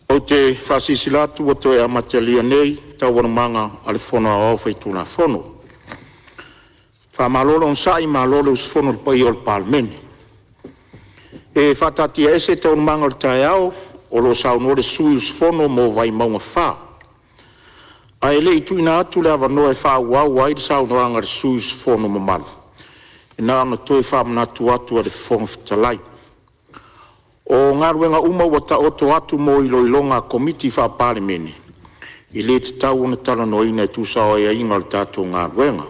Ou te faasilasila atu ua toe amatalia nei Taualumaga a le Fono Aoao Faitulafono. Faamalo le onosai malo le usufono i le paia o le Palemene. E faataatiaese Taualumaga o le taeao o lo o saunoa le sui usufono mo Vaimauga 4. Ae le i tuuina atu le avanoa e faaauau ai le saunoaga a le sui usufono mamalu, e na ona toe faamanatu atu e le Fofoga Fetalai, o galuega uma ua taoto atu mo iloiloga a Komiti Faa-Palemene, e le tatau ona talanoaina e tusa o aiaiga o le tatou galuega.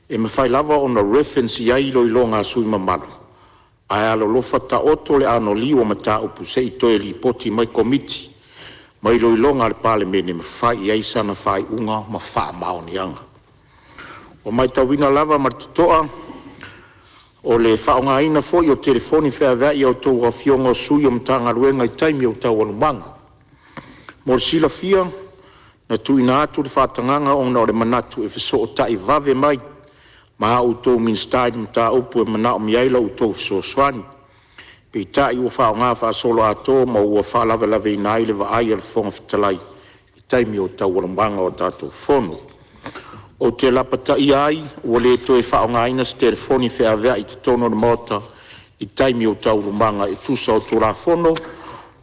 E mafai lava ona reference i ai iloiloga a sui usufono mamalu, ae alolofa taoto le anoliu o mataupu se i toe lipoti mai Komiti ma iloiloga a le Palemene ma fai i ai sana faaiuga ma faamaoniaga. Ua matauina lava ma le totoa o le faaaogaina foi o telefoni feaveai a outou afioga o sui o Matagaluega i taimi o taualumaga. Mo le silafia, na tuuina atu le faatagaga ona o le manatu e fesootai vave mai ma a outou Minisita i ni mataupu e manaomia ai la outou fesoasoani. Peitai ua faaaoga faasoloatoa ma ua faalavelaveina ai le vaai a le Fofoga Fetalai i taimi o taualumaga o a tatou fono. Ou te lapataia ai ua le toe faaaogaina se telefoni feaveai i totonu o le Maota i taimi o taualumaga e tusa o Tulafono o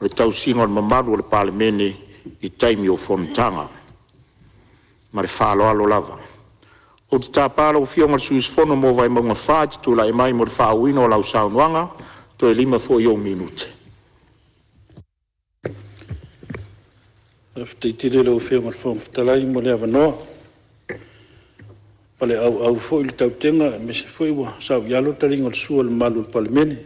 le Tausiga o le Mamalu o le Palemene i taimi o fonotaga. Ma le faaaloalo lava. Ou te tapa lau Afioga i le sui usufono mo Vaimauga 4 e te tulai mai mo le faaauauina o lau saunoaga, toe lima foi ou minute. Faafetai tele i lau Afioga i le Fofoga Fetalai mo le avanoa. Ua paleauau foi le tautega aemaise foi ua saoialo le taliga o le sua a le mamalu o le Palemene. E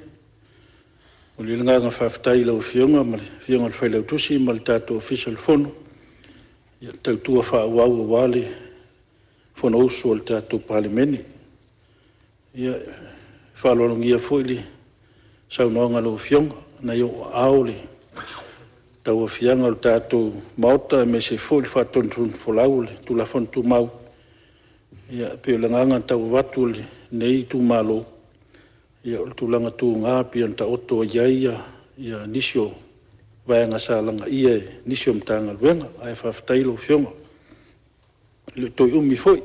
momoli ai le agaga faafetai i lau Afioga ma le Afioga i le Failautusi ma le tatou Ofisa o le Fono i le tautua faaauau aua le Fonousu a le tatou Palemene. Ia, e faaaloalogia foi le saunoaga a lau Afioga, o lena e i ou aao le tauaofiaga o le tatou Maota aemaise foi le faatonutonufolau o le Tulafono Tumau. E pei o le agaga na tau avatu o lenei itumalo, o le tulaga tuga pei ona taoto i ai nisi o vaega sa lagaia e nisi o Matagaluega. Ae faafetai i lau Afioga, e le o toe umi foi.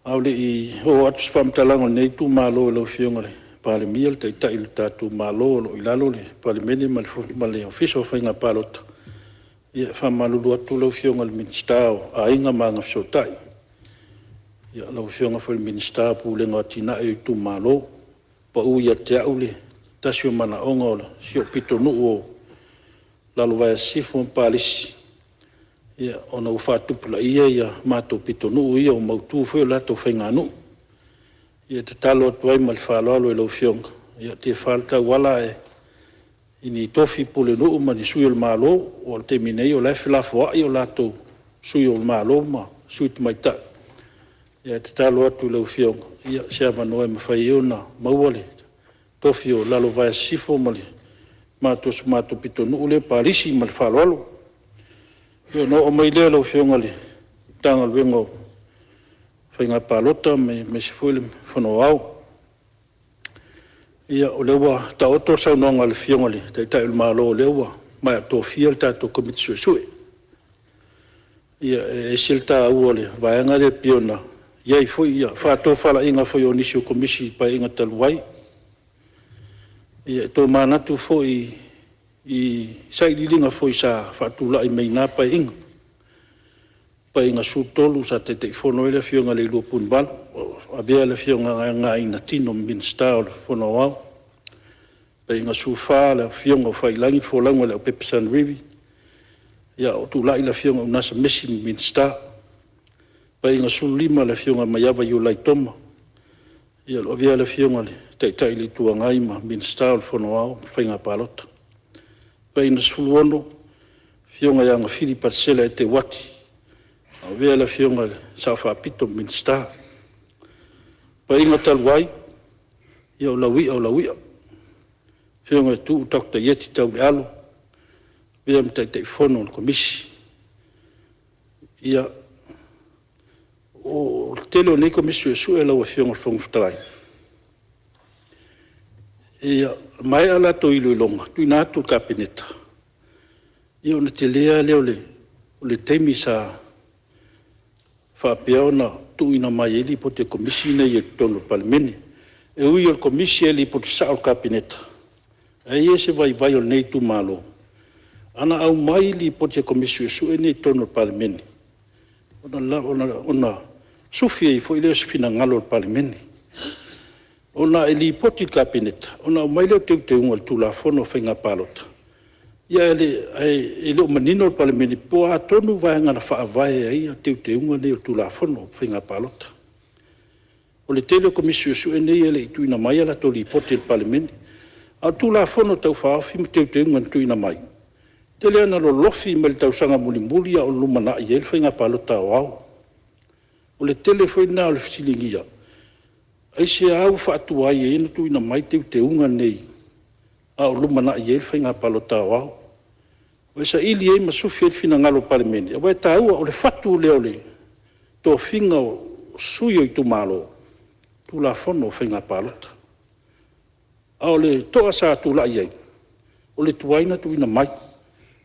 A o le i oo atu se faamatalaga a lenei itumalo i lau Afioga i le Palemia o le Taitai o le tatou Malo o lo o i lalo le Palemene ma le Ofisa o Faiga Palota, ia e faamalulu atu lau Afioga i le Minisita o Aiga ma Agafesootai, lau Afioga foi i le Minisita o Pulega o Atinae o Itumalo. Pau ia te au le tasi o manaoga o si ou pitonuu o Lalovaea Sisifo ma Palisi, ona ua faatupulaia matou pitonuu ia, ua mautu foi a latou faiganuu. Ia e tatalo atu ai ma le faaaloalo i lau Afioga, tefa le tauala i ni tofi pulenuu ma ni sui o le Malo, aua o le taimi nei o la e felafoai o latou sui o le Malo ma sui tamaitai. Ae tatalo atu i lau Afioga, i se avanoa e mafai ai ona maua le tofi o Lalovaea Sisifo ma si o matou pitonuu lea o Palisi. Ma le faaaloalo. Ona oo mai lea i lau Afioga i le Matagaluega o Faiga Palota aemaise foi le Fono Aoao. Ia, o lea ua taoto le saunoaga a le Afioga i le Taitai o le Malo o lea ua maea tofia le tatou Komiti Suesue. Ia, e ese le taua o le vaega lea pei ona i ai foi faatofalaiga foi a nisi o Komisi i le Paeaiga talu ai. E tomanatu foi i sailiiliga foi sa faatulai mai na Paeaiga, Paeaiga XIII sa Taitaifono ai le Afioga ia Leilua Punivalu o avea le Afioga ia Aina Tino ma Minisita o le Fono Aoao. Paeaiga XIV le Afioga o Faiilagi le folauga a Leaupepe Sanuriri, a o tulai le Afioga ia Unasa Mesi ma Minisita. Paeaiga XV le Afioga ia Maiava Iulai Toma o lo o avea le Afioga i le Taitai o le Itu Agai ma Minisita o le Fono Aoao ma Faiga Palota. Paeaiga XVI, Afioga ia Gafili Paleseela Eteuati ua avea le Afioga i le Sao Faapito, Minisita. Le Paeaiga talu ai, ia o lau ia o lau ia, le Afioga ia Tuuu Dr. Ieti Taulealu ua avea ma Taitaifono o le Komisi. Ia, o le tele o nei Komisi Suesue lau Afioga i le Fofoga Fetalai, e maea a latou iloiloga tuuina atu i le Kapeneta, ia ona tele lava lea o le taimi sa faapea ona tuuina mai ai Lipoti a Komisi nei i totonu o le Palemene. E ui o le Komisi e lipoti sao i le Kapeneta, ae i ai se vaivai o lenei itumalo, ana aumai Lipoti a Komisi Suesue nei i totonu o le Palemene, ona sufi ai foi lea o se finagalo o le Palemene. Ona e lipoti i le Kapeneta ona aumai lea o teuteuga o le Tulafono o Faiga Palota, ae le o manino le Palemene po o a tonu vaega na faavae ai teuteuga nei o le Tulafono o Faiga Palota. O le tele o Komisi Suesue nei e le i tuuina mai a latou Lipoti i le Palemene. A o Tulafono Tau Faaofi ma Teuteuga na tuuina mai, e tele ina lolofi mai le tausaga mulimuli a o lumanai ai le faiga palota aoao. O le tele foi lena o le fesiligia, aisea ua faatuai ai ona tuuina mai teuteuga nei a o lumanai ai le faiga palota aoao? E saili ai ma sufi ai le finagalo o le Palemene, aua e taua, o le fatu lea o le tofiga o sui o itumalo, o Tulafono o Faiga Palota. A o le toa sa tulai ai, o le tuai ona tuuina mai,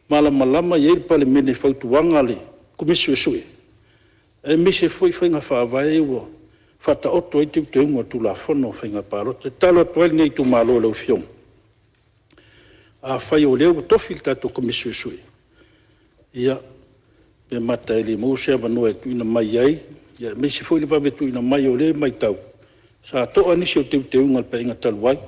malamalama i ai le Palemene i fautuaga a le Komisi Suesue, aemaise foi faiga faavae ia ua faataoto ai teuteuga o le Tulafono o Faiga Palota. E tatalo atu ai lenei itumalo i lau Afioga, afai o lea ua tofi le tatou Komisi Suesue, ia, pe mata e le maua se avanoa e tuuina mai ai, aemaise foi le vave tuuina mai, o lea e matau sa toa nisi o teuteuga o le Paeaiga talu ai,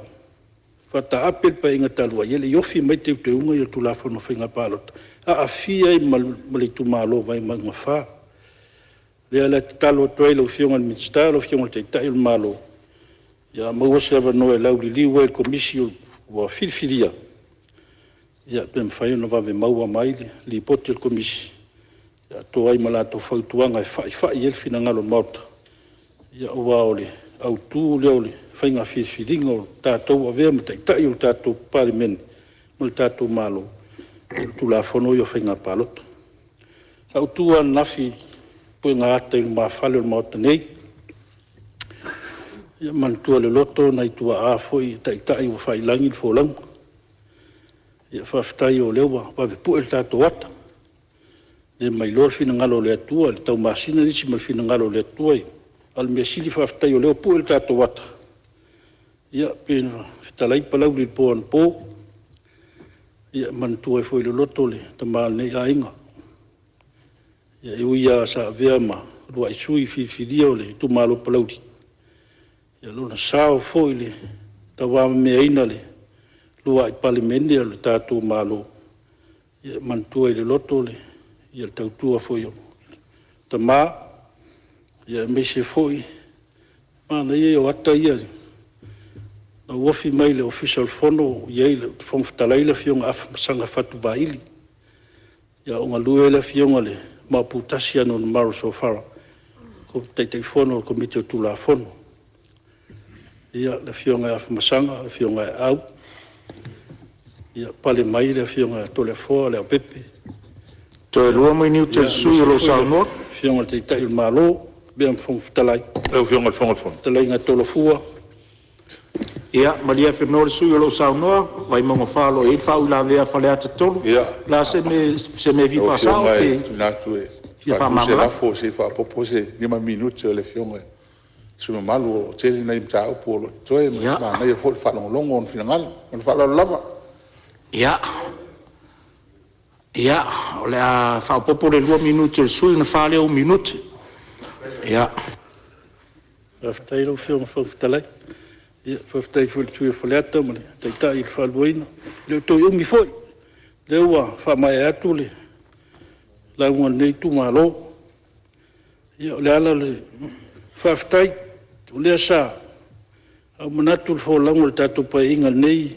faataape le Paeaiga talu ai e le i ofi mai teuteuga ia o le Tulafono o Faiga Palota, aafia ai ma le itumalo o Vaimauga 4. O lea la e tatalo atu ai i lau Afioga i le Minisita lau Afioga i le Taitai o le Malo, a maua se avanoa e lauliliu ai e le Komisi ua filifilia, ia pe mafai ona vave maua mai le Lipoti a le Komisi atoa ai ma latou fautuaga e faifai i ai le finagalo o le Maota, aua o le autu lea o le faiga filifiliga o tatou ua avea ma taitai o le tatou Palemene ma le tatou Malo, o Tulafono ia o Faiga Palota. Sa ou tu ananafi i puega ata i lumafale o le Maota nei, e manatua i le loto nai tuaa foi o taitai ua faiilagi le folauga. Faafetai o lea ua vave pue le tatou ata, e le ma iloa le finagalo o le Atua i le taumasina nisi ma le finagalo o le Atua, a o le mea sili faafetai o lea ua pue le tatou ata. Ia pei ona fetalai Palauli i le po anapo, e manatua ai foi i le loto le tama o lenei aiga, e ui lava sa avea ma uluai sui filifilia o le itumalo o Palauli, ia lona sao foi i le tauavameaina o le uluai Palemene o le tatou Malo, ia e manatua i le loto le tautua foi a tama, aemaise foi o le manaia ia o ata ia na ou ofi mai i le Ofisa o le Fono o i ai le Fofoga Fetalai le Afioga ia Afamasaga Fatu Vaili, a o galue ai le Afioga i le Maoputasi Anaunamalo Sofara o le Taitaifono o le Komiti o Tulafono. Ia, le Afioga ia Afamasaga, le Afioga ia Aau, ia pale mai le Afioga ia Toleafoa Leaupepe. Toe 2 minute o le sui usufono o lo o saunoa. Le Afioga i le Taitai o le Malo lavea ma Fofoga Fetalai, Lau Afioga i le Fofoga o le Fono. fetalaiga Tolofua. Ia malie Afenoa le sui usufono o lo o saunoa, Vaimauga 4 o lo o i ai le faauilavea a Faleata 3. O le a se mea e fia Lau faasao Afioga pe e tuuina atu e fia faatu se faamalamalama? lafo, Se i faaopoopo se 5 minute o le Afioga i le sui usufono mamalu, e tele nai mataupu o lo o totoe ma e manaia foi le faalogologo i ona finagalo. Ma le faaaloalo lava. Ia, o le a faaopoopo le 2 minute o le sui usufono ona 4 lea o ou minute. Ia. Faafetai lau Afioga i le Fofoga Fetalai. Faafetai foi i le sui usufono o Faleata ma le Taitai i le faaluaina. E le o toe umi foi, o lea ua faamaea atu le lauga a lenei itumalo. Ia, o le ala o le faafetai, o lea sa ou manatu i le folauga o le tatou Paeaiga i lenei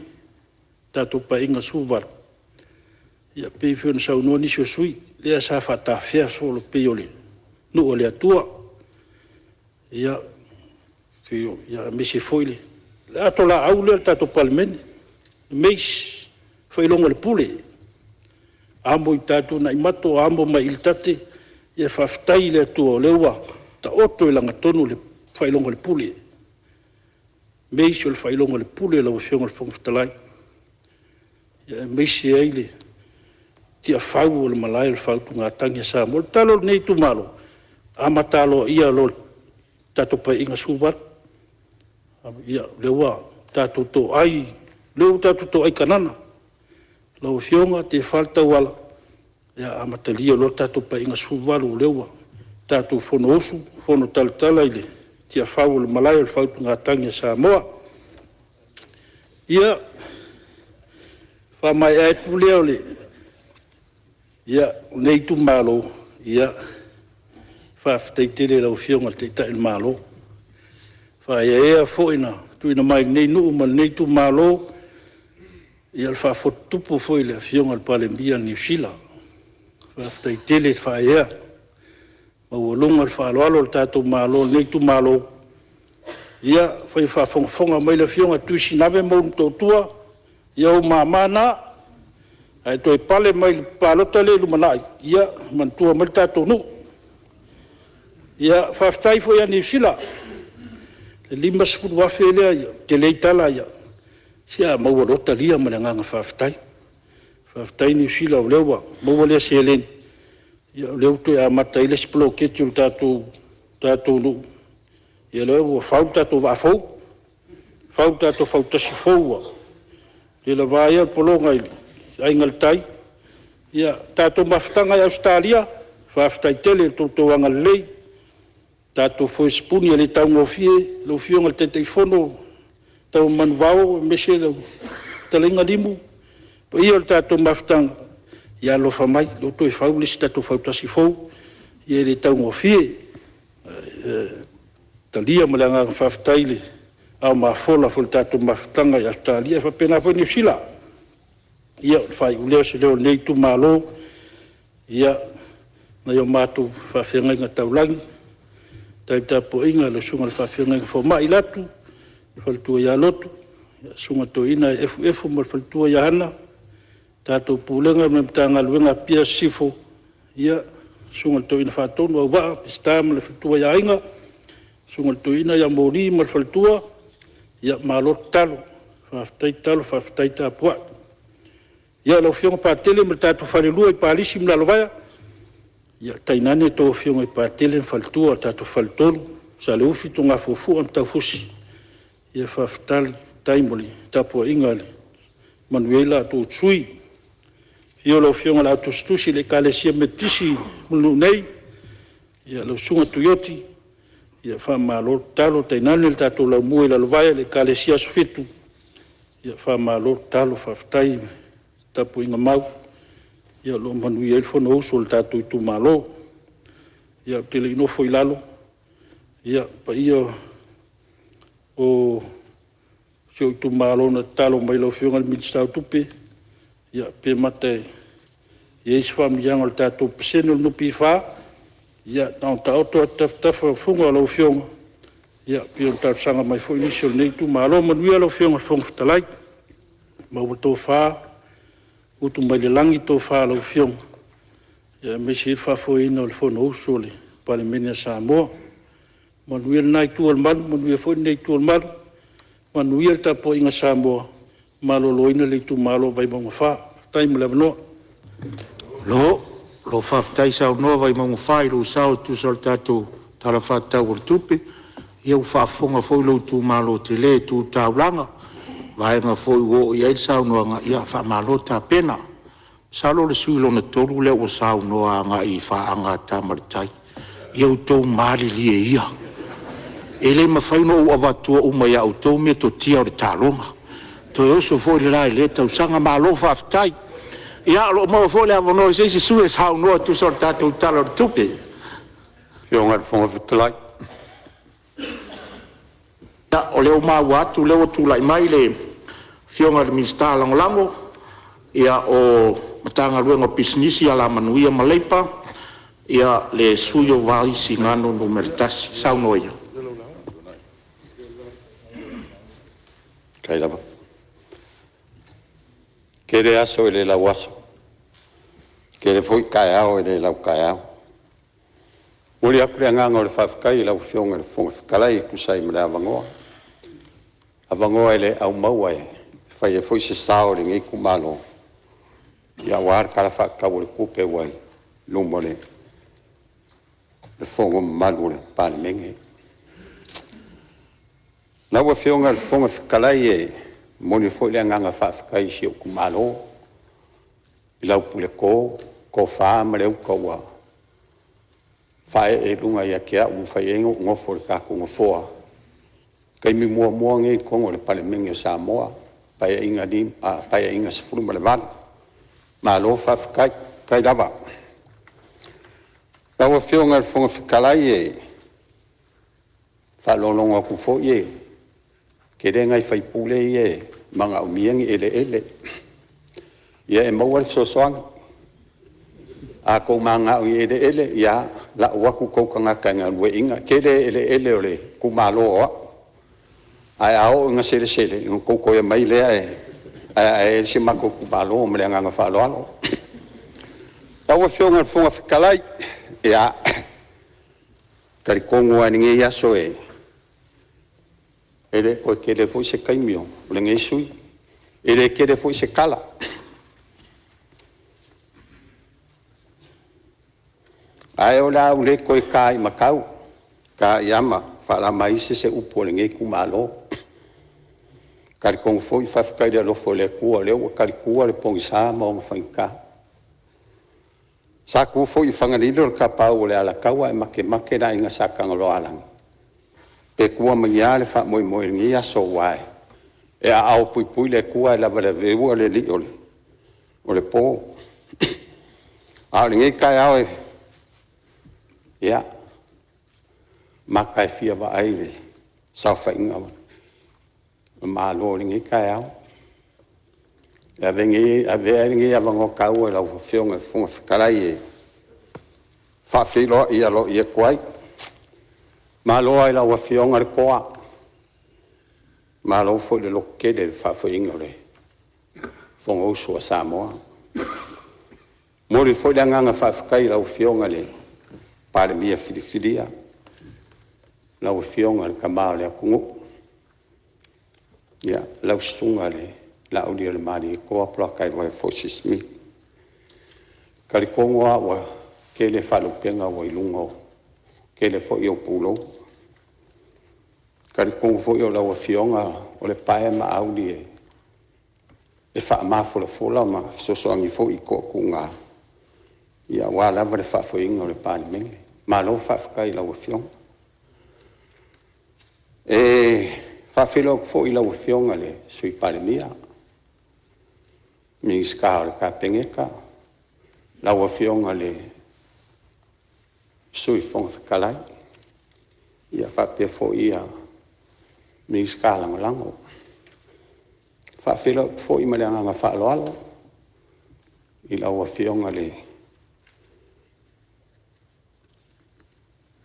tatou Paeaiga XVIII, E pei foi ona saunoa nisi o sui usufono, lea sa faatafea solo e pei o le nuu a le Atua, aemaise foi le atolaau lea a le tatou Palemene, le mace, faailoga o le pule, amo i uta i Tuanaimato, amo mai i le… Ia faafetai i le Atua o lea ua taoto i lagatonu le faailoga o le pule. O le mace o le faailoga o le pule lau Afioga i le Fofoga Fetalai, aemaise ai le Tiafau o le Malae o le Faautugatagi a Samoa. O le tatalo a lenei itumalo, amata aloaia loa i le tatou Paeaiga XVIII, ia, lea ua tatou toai, lea ua tatou toai i Kanana. Lau Afioga tefa le tauala, ia amatalia loa le tatou Paeaiga XVIII o lea ua tatou fonousu, fonotalatala i le tiafau o le Malae o le Faautugatagi a Samoa. Ia, ona faamaea atu lea o lenei itumalo, ia, faafetai tele i lau Afioga i le Taitai o le Malo, faaeaea foi na tuuina mai i lenei nuu ma lenei itumalo le faafotutupu foi i le Afioga i le Palemia o Niu Sila. Faafetai tele faaeaea, e maualuga le faaaloalo a le tatou Malo i lenei itumalo. Ia, afai o faafogafoga mai le Afioga Tui Sinave ma ou Motootua, ia o ou mama na, a e toe pale mai i le palota lea i le lumanai, ia manatua mai le tatou nuu. Faafetai foi ia Niu Sila i le $50,000 lea, e tele ai tala, se a maua loa talia ma le agaga faafetai. Faafetai Niu Sila o lea ua maua lea seleni, o lea ua toe amata ai le isi poloketi o le tatou nuu, ia o lea ua fau le tatou vaa fou, fau le tatou fautasi fou ua le lava ai le pologa i le Aiga i le Tai. Ia, le tatou mafutaga i Ausetalia, faafetai tele i lo outou agalelei, le tatou foe sipuni e le taugofie lau Afioga i le Taitaifono Taeaumanuvao aemaise lau fetalaiga Limu, le paia o le tatou mafutaga, ia alofa mai o lea ua toe fau le isi tatou fautasi fou, e le taugofie. E talia ma le agaga faafetai le ao mafola foi o le tatou mafutaga i Ausetalia, e faapena foi Niu Sila. Ia, ona faaiu lea o se leo o lenei itumalo, ia, nai o matou faafeagaiga taulagi, faafetai i le tapuaiga i lau susuga i le faafeagaiga fomai Latu ma le faletua ia Lotu, le susuga i le toeaina ia Efuefu ma le faletua ia Hana, le tatou Pulega ma le Matagaluega o Apia Sisifo, le susuga i le Toeaina Faatonu Auvaa Peseta ma le faletua ia Aiga, le susuga i le toeaina ia Moli ma le faletua, malo tatalo, faafetai tatalo faafetai tapuai. Ia, lau Afioga Patele ma le tatou falelua i Palisi ma Lalovaea, ia tainane a outou afioga i Patele ma faletua, le tatou faletolu o Saleufi, Tugafuafua ma Taufusi, ia faafetai mo le tapuaiga e manuia ai la outou sui usufono. Afio lau Afioga i le Au Tusitusi i le Ekalesia Metotisi i Mulinuu nei, lau Susuga Tuioti, faamalo tatalo, tainane le tatou Laumua i Lalovaea i le Ekalesia Aso Fitu, faamalo tatalo, faafetai i le tapuaiga mau o lo o manuia ai le Fonousu a le tatou itumalo. Ia, ou te le i nofo i lalo, le paia o si ou itumalo na tatalo mai i lau Afioga i le Minisita o Tupe, pe mata e i ai se faamanuiaga o le tatou pasene o le NPF, ia na ona taoto lava i tafatafa o fuga o lau Afioga, e pei ona talosaga mai foi nisi o lenei itumalo. Manuia lau Afioga i le Fofoga Fetalai, maua le tofa, utu mai le lagi le tofa a lau Afioga aemaise ai le faafoeina o le Fonousu a le Palemene a Samoa. Manuia lena Itu o le Malu, manuia foi lenei Itu o le Malu, manuia le tapuaiga a Samoa, maloloina le itumalo o Vaimauga 4. Faafetai mo le avanoa. Malo faafetai saunoa Vaimauga 4 i lou sao e tusa o le tatou Tala Faatatau o le Tupe. Ia ua faafofoga foi lou itumalo tele tu taulaga, vaega foi ua oo i ai le saunoaga, ia faamalo tapena. Masalo o le sui usufono lona 3 lea ua saunoa agai i faaga a Tama a le Tai. Ia outou malilie ia, e le mafai ona ou avatua uma ia outou metotia o le taaloga, toe oso foi le la i lea tausaga. Malo faafetai. Ia o lo o maua foi le avanoa o se isi sui usufono e saunoa e tusa o le tatou Tala o le Tupe. Lau Afioga i le Fofoga Fetalai. Ia, o lea ua maua atu o lea ua tulai mai le Afioga i le Minisita Lagolago. Matagaluega o Pisinisi, Alamanuia ma Leipa, le sui usufono mo Vaisigano Nu.1. Saunoa ia. Faafetai lava. E tele aso e le lauaso, tele foi taeao e le lautaeao. E momoli atu le agaga o le faafetai i lau Afioga i le Fofoga Fetalai e tusa ai ma le avanoa, avanoa e le aumaua e fai ai foi se sao o lenei itumalo aua le Tala Faatatau o le Tupe ua i luma o le Fono mamalu o le Palemene. Lau Afioga i le Fofoga Fetalai, e momoli foi le agaga faafetai i si ou itumalo i lau puleto, le tofa ma le uta ua faaee i luga ia te au ua mafai ai ona ou nofo i le tatou Nofoa, taimi muamua lenei i totonu o le Palemene o Samoa, Paeaiga 18. Malo faafetai, faafetai lava. Lau Afioga i le Fofoga Fetalai, e faalogologo atu foi e tele nai sui usufono ia e manaomia ni eleele. Ia e maua le fesoasoani, a outou mananao i eleele, ia lau atu tou tagata e galueaiina, e tele eleele o le itumalo o au. Ae a oo ina selesele, ona outou toe omai lea e aeae ai si o matou itumalo. Ma le agaga faaaloalo. Lau Afioga i le Fofoga Fetalai, ia, e talitonu lava i lenei aso e le toe tele foi se taimi o lenei sui usufono, e le tele foi se tala. Ae o le a ou le toe ta i matau, taaiama faalamaise se upu a lenei itumalo. E talitonu foi faafetai i le alofa o le Atua o lea ua talitua le pogisa ma ona faigata. Sa tu foi i Fagalilo le tapaau o le Alataua ae matemate le Aiga Sa Tagaloaalagi. Pe tua ma ni a le faamoemoe i lenei aso aua e aao puipui le Atua ae lavelaveua le alii o le po. A o lenei taeao, ia, mata e fia vaai i le saofaiga a Malo i lenei taeao. E avea ai lenei avanoa taua i lau Afioga i le Fofoga Fetalai e faafeiloai aloaia atu ai. Malo lava i lau Afioga le toa, malo foi le lototele i le faafoeina o le Fonousu a Samoa. E momoli foi le agaga faafetai i lau Afioga i le Palemia filifilia, lau Afioga i le Tama o le atunuu, lau Susuga i le Laaulialemalietoa Polataivao Fosi Smith. E talitonu lava ua tele faalupega ua i luga, ua tele foi ou pulou. E talitonu foi o lau Afioga o le pae ma auli e faamafolafola ma fesoasoani foi i toatuga aua lava le faafoeina o le Palemene. Malo faafetai i lau Afioga. E faafeiloai atu foi i lau Afioga i le Sui Palemia, Minisita o le Kapeneta, lau Afioga i le Sui Fofoga Fetalai, faapea foi Minisita Lagolago. E faafeiloai atu foi ma le agaga faaaloalo i lau Afioga i le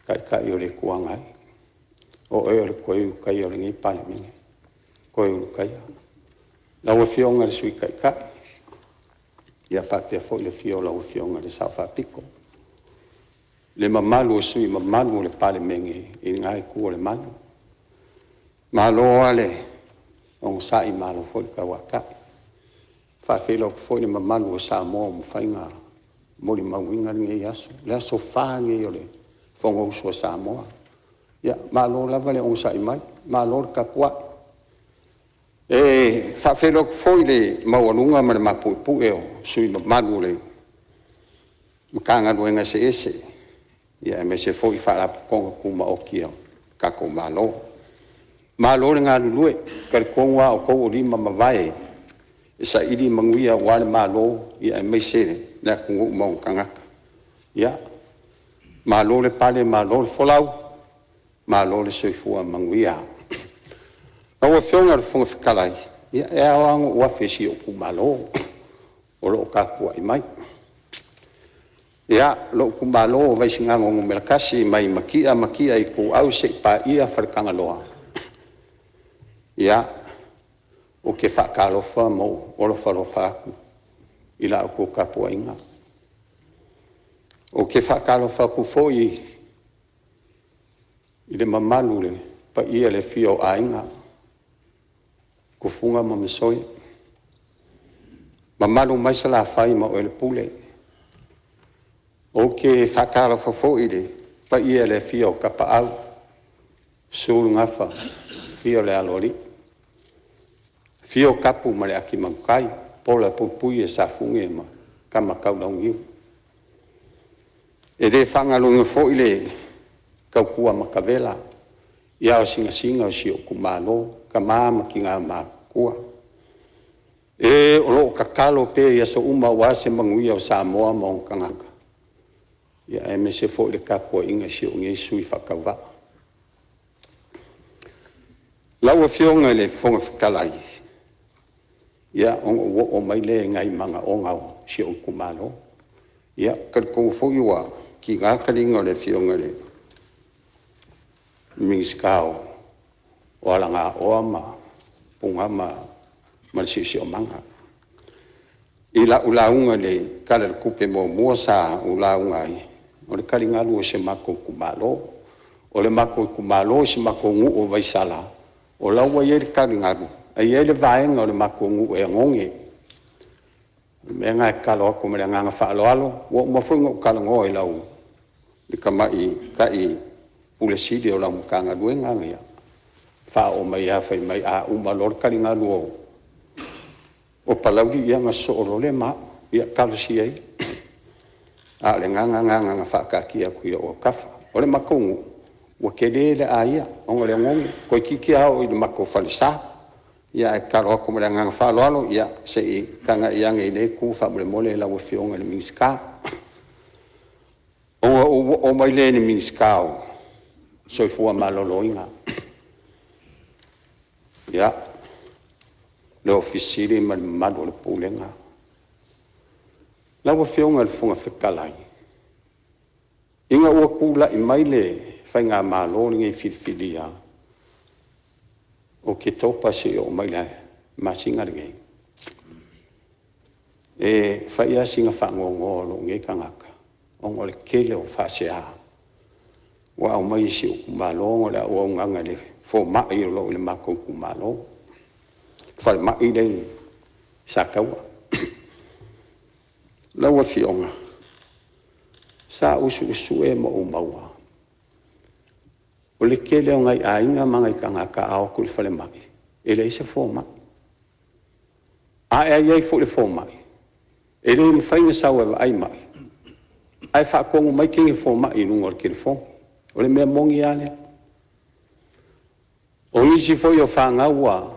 Taitai o le Itu Agai, o oe o le toe ulutaia o lenei Palemene, toe ulutaia. Lau Afioga i le Sui Taitai faapea foi le afio o lau Afioga i le Sao Faapito, le mamalu o sui usufono mamalu o le Palemene i lena itu o le malu. Malo lava le onosai malo foi le tauatai. E faafeiloai atu foi i le mamalu o Samoa ua mafai ona molimauina lenei aso, le aso Fa lenei o le Fonousu a Samoa. Ia malo lava le onosai mai, malo le tapuai. E faafeiloai atu foi i le maualuga ma le mapuepue o sui usufono mamalu o Matagaluega eseese aemaise foi Faalapotopotoga Tumaoti a le tatou Malo. Malo le galulue, e talitonu lava o outou o lima ma vae e saili manuia aua le Malo aemaise le atunuu ma ona tagata. Ia, malo le pale malo le folau, malo le soifua manuia. Lau Afioga i le Fofoga Fetalai, ia e ao lava ona ou afe i si ou itumalo. o lo o tapuai mai. Ia, lou itumalo o Vaisigano Nu.1 mai Matia Matia Ituau seia paia Faletagaloa, ia, ou te faatalofa ma ou alofa alofa atu i la outou tapuaiga. Ou te faatalofa atu foi i le mamalu i le paia i le afio o Aiga, Tufuga ma Masoe, mamalu mai Salafai ma Oelepule. Ou te faatalofa foi i le paia i le afio o Tapaau, susu le Gafa, afio le Aloalii, afio Tapu ma le Atimanutai, Pola e Puipui e Safune ma Tama Tau Launiu. E le faagaloina foi le tautua matavela i ao sinasina o si ou itumalo, tama ma tina matutua, e o lo o tatalo pea i aso uma aua se manuia o Samoa ma ona tagata, aemaise foi o le tapuaiga a si ou nei sui usufono faatauvaa. Lau Afioga i le Fofoga Fetalai, ia ona ou oo mai lea i nai manaoga o si ou itumalo. Ia, e talitonu foi ua tiga taliga o le Afioga i le Minisita o Alagaoa ma Puna ma le Siosiomaga. I lau lauga i le Tala o le Tupe muamua sa ou lauga ai, o le taligalu o si o matou itumalo. O le matou itumalo o si o matou nuu o Vaisala, o la e ua i ai le taligalu, ae i ai le vaega o le matou nuu e oneone. O le mea lena e tatalo atu ma le agaga faaaloalo, ua uma foi ona ou talanoa i le Tamaitai Ofisa Sili o lau Matagaluega, ia faaoo mai lava fai mai a uma loa le taligalu o Palauli ia ona sosoo loa lea ma au. Ia talosia ia. A o le agaga lena na ona faataatia atu i ou autafa. O le matou nuu, ua tele le aia ona o le oneone, toeitiiti lava oo i le matou falesa. Ae tatalo atu ma le agaga faaaloalo, ia se i tagai ane i lea itu faamolemole lau Afioga i le Minisita. Ona ou oo mai lea i le Minisita o le Soifua Maloloina. Ia, le Ofisa Sili ma le mamalu o le Pulega. Lau Afioga i le Fofoga Fetalai, ina ua tulai mai le faigamalo lenei filifilia Oketopa seia oo mai i le masina lenei, e fai lava sina faanoanoa o lou nei tagata ona o le tele o faasea ua aumai i si ou itumalo ona o le auaunaga i le fomai o lo o i le matou itumalo, le falemai lea i Sataua. Lau Afioga, sa ou suesue ma ou maua, o le tele o nai aiga ma nai tagata a o atu i le falemai e leai se fomai. A i ai foi le fomai, e le mafai ona sau e vaai mai, ae faatonu mai teine fomai i luga o le telefoni. O le mea moni lava lea. O nisi foi o fanau ua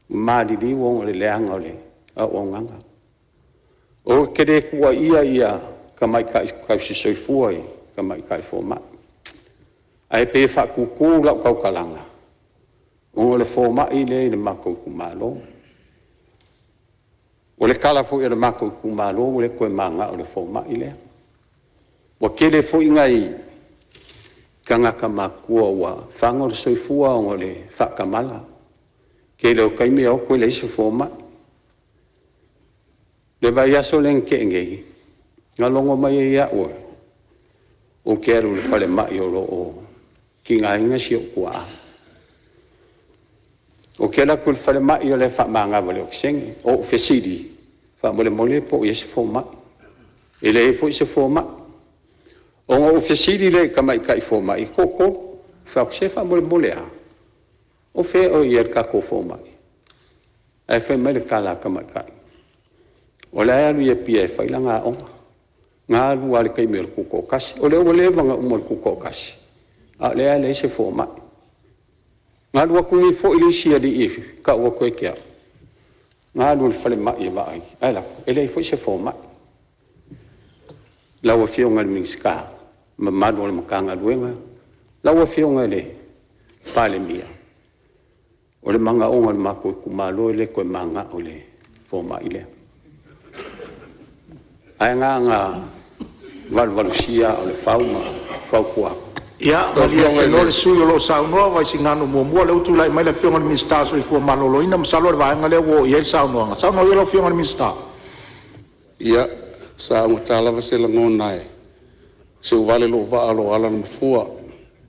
maliliu ona o le leaga o le auaunaga. Ou te le tuuaia tamaitai tausisoifua i tamaitai fomai, ae pei e faatutu lau tautalaga, ona o le fomai lea e i le matou itumalo. O le tala foi a le matou itumalo ua le toe mananao i le fomai lea. Ua tele foi nai tagata matutua ua faga le soifua ona o le faatamala. O le tele o taimi e o atu e leai se fomai. O le vaiaso lea na tea nei, na logo mai ai au ou te alu i le falemai o lo o tigaina si ou tuaa. Ou te alu atu i le falemai o la e faamanava i le okesene. Ou fesili faamolemole po o i ai se fomai. E leai foi se fomai. Ona ou fesili lea i tamaitai fomai e toatolu, ou fai atu, se faamolemole lava, o fea o i ai le tatou fomai? Ae fai mai le tala a le tamaitai, o la e alu i Apia e fai lana aoga, na alu lava i le taimi o le tutoatasi. O lea ua leva ona uma le tutoatasi, a o lea lava e leai se fomai. Na alu atu nei foi le isi alii e tau atu ia te au, na alu i le falemai e vaai, ae alu atu e leai foi se fomai. Lau Afioga i le Minisita ma le mamalu o le Matagaluega, lau Afioga i le Palemia, o le manaoga o le matou itumalo e le toe mananao i le fomai lea. Ae na ona valuvalusia aa o le fau ma fautua atu. Ia malie lau afioga i le sui usufono o lo o saunoa Vaisigano 1, o lea ua tulai mai le Afioga i le Minisita o le Soifua Maloloina. Masalo o le vaega lea ua oo i ai le saunoaga. Saunoa ia lau Afioga i le Minisita. Ia, sa augata lava se lagona e seuvale lou vaa o lo o ala le mafua,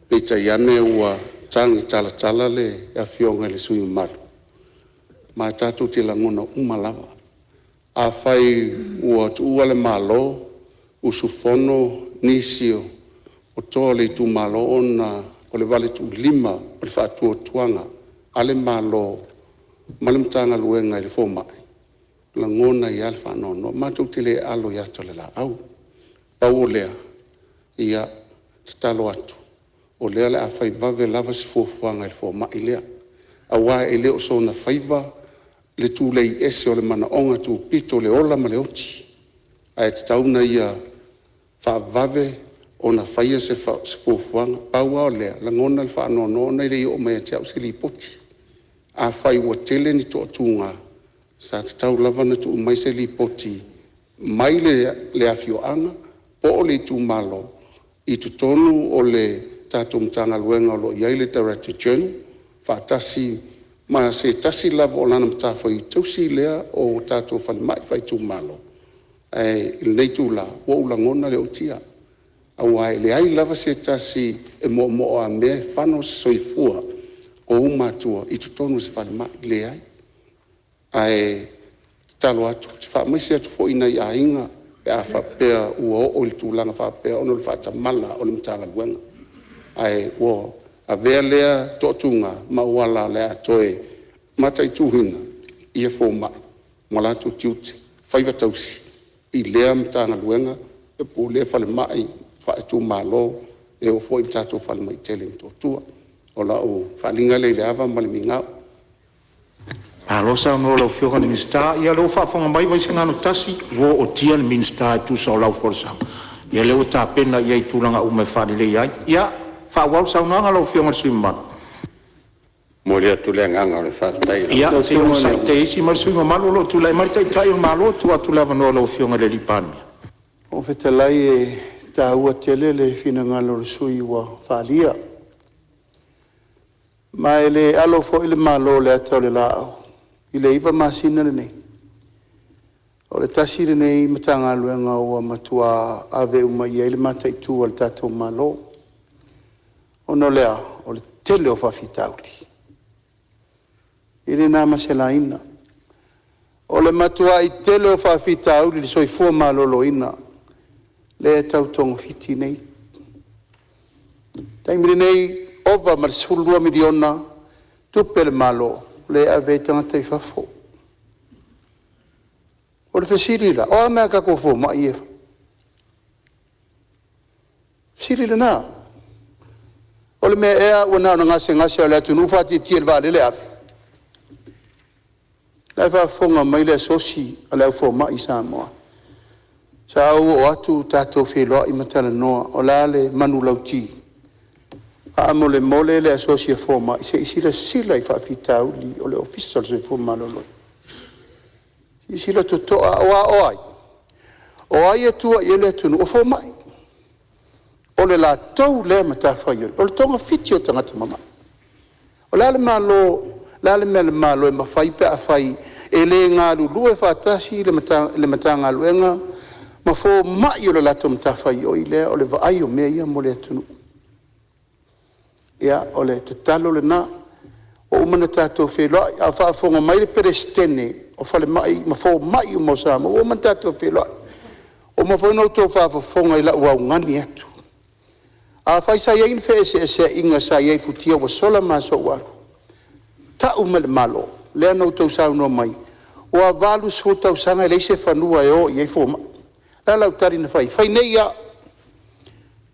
peitai ane ua tagi talatala le Afioga i le sui usufono mamalu, ma tatou te lagona uma lava. Afai ua tuua le Malo, usufono nisi o toa o le itumalo ona o le valetuulima o le faatuatuaga a le Malo ma le Matagaluega i le fomai, e lagona ai lava le faanoanoa. Matou te le alo i ata o le laau. Pau o lea, e tatalo atu o lea o le a fai vave lava se fuafuaga i le fomai lea, aua e le o soona faiva le tulei ese o le manaoga tupito o le ola ma le oti, ae tatau ona ia faavavevave ona faia se fuafuaga. Pau lava o lea, e lagona le faanoanoa ona e le i oo mai ia te au se lipoti. Afai ua tele ni toatuga, sa tatau lava ona tuu mai se lipoti mai le afioaga po o le itumalo i totonu o le tatou Matagaluega o lo o i ai le Director General faatasi ma se tasi lava o lana matafaioi tausi lea o tatou falemai faaitumalo. Ae i lenei itula, ua ou lagona le ootia, aua e leai lava se tasi e moomooamea e fano se soifua o ou matua i totonu o se falemai, e leai. Ae tatalo atu, ou te faamaise atu foi i nai aiga pe a faapea ua oo i le tulaga faapea ona o le faatamala o le Matagaluega. Ae ua avea lea toatuga ma auala o le a toe mataituina fomai ma latou tiute, faiva tausi i lea Matagaluega po o lea falemai faaitumalo, e oo foi i le tatou falemai tele i Motootua. O lau faaaliga lea i le ava ma le migao. Malo saunoa i lau Afioga i le Minisita. Ia o lea ua faafofoga mai Vaisigano 1, ua ootia le Minisita e tusa o lau folasaga, ia o lea ua tapena i ai i tulaga uma e faaleleia ai. Ia, faaauau le saunoaga lau Afioga i le sui usufono mamalu. E momoli atu le agaga o le faafetai i lau Ia se i onosai teisi mai le sui usufono mamalu o lo o tulai mai le Taitai o le Malo. E tuu atu le avanoa i lau Afioga i le Palemia. Lau Afioga i le Fofoga Fetalai e taua tele le finagalo o le sui usufono ua faaalia. Ma e le alo foi le Malo i le ata o le laau i le 9 masina lenei. O le tasi lenei Matagaluega ua matua ave uma i ai le mataitu a le tatou Malo. Ona o le a? O le tele o faafitauli. E le na ma se laina. O le matuai tele o faafitauli i le soifua maloloina lea e tau togafiti nei. O le taimi lenei, ova ma le $12 miliona tupe a le Malo lea e ave ai tagata i fafo. O le fesili la, o a mea a tatou fomai ia e fai? O le fesili lena. O le mea ea ua na ona gasegase lava o le atunuu faatie i le vaalele ave? O la e faafofoga mai le asosi a le au fomai i Samoa. Sa ou oo atu tatou feiloai ma talanoa o le a le manulauti? Faamolemole le asosi a fomai, se i silasila i faafitauli o le Ofisa o le Soifua Maloloina. Silasila totoa, aua o ai? O ai e tua i ai le atunuu? O fomai. O le latou lea matafaioi o le togafiti o tagata mamai. O le a le mea a le Malo e mafai pe afai e le galulue faatasi le Matagaluega ma fomai o le latou matafaioi lea o le vaai o mea ia mo le atunuu. Ia, o le tatalo lena. Ua uma ona tatou feiloai, a o faafofoga mai le Peresetene o Falemai ma Fomai uma o Samoa, ua uma ona tatou feiloai, ua uma foi ona outou faafofoga i lau augani atu. Afai sa i ai ni feeseeseaiga sa i ai i futia ua sola ma aso ua alu, tau mai i le Malo, lea na outou saunoa mai ua 80 tausaga e leai se fanua e o i ai fomai. O le a lau tali na fai ai? Fai nei lava,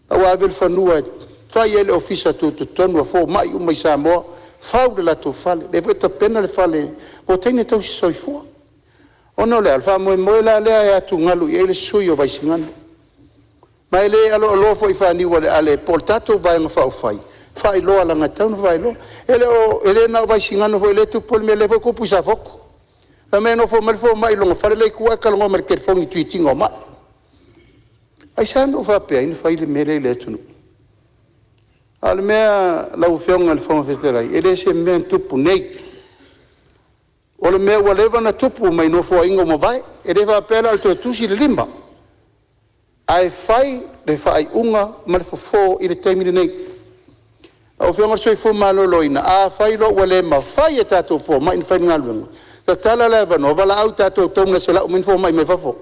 a ua ave le fanua e fai ai le ofisa tutotonu a fomai uma i Samoa, fau le latou fale. O lea foi e tapena le fale mo teine tausisoifua. Ona o le a? O le faamoemoe la lea e atugalu i ai le sui usufono o Vaisigano. Ma e le aloaloa foi faaniualeale po o le tatou Vaega Faaupufai, faailoa leaga e tatau ona faailoa. E le na o Vaisigano foi o lea e tupu le mea, o lea foi e tupu i Safotu. Fai mai e nofo mai le fomai i lona fale la e i tua ae talanoa mai i le telefoni i le treat ina o mai. Aisea na ou faapea ai na fai le mea lea i le atunuu? A o le mea lau Afioga i le Fofoga Fetalai, e le o se mea na tupu nei, o le mea ua leva ona tupu mai Nofoaiga ua mavae. E le faapea la o le toe tusi le lima, ae fai le faaiuga ma le fofo i le taimi lenei. Lau Afioga i le Soifua Maloloina, afai loa ua le mafai e tatou fomai ona fai le galuega, tatala le avanoa, valaau i tatou donors e lau mai ni fomai mai fafo.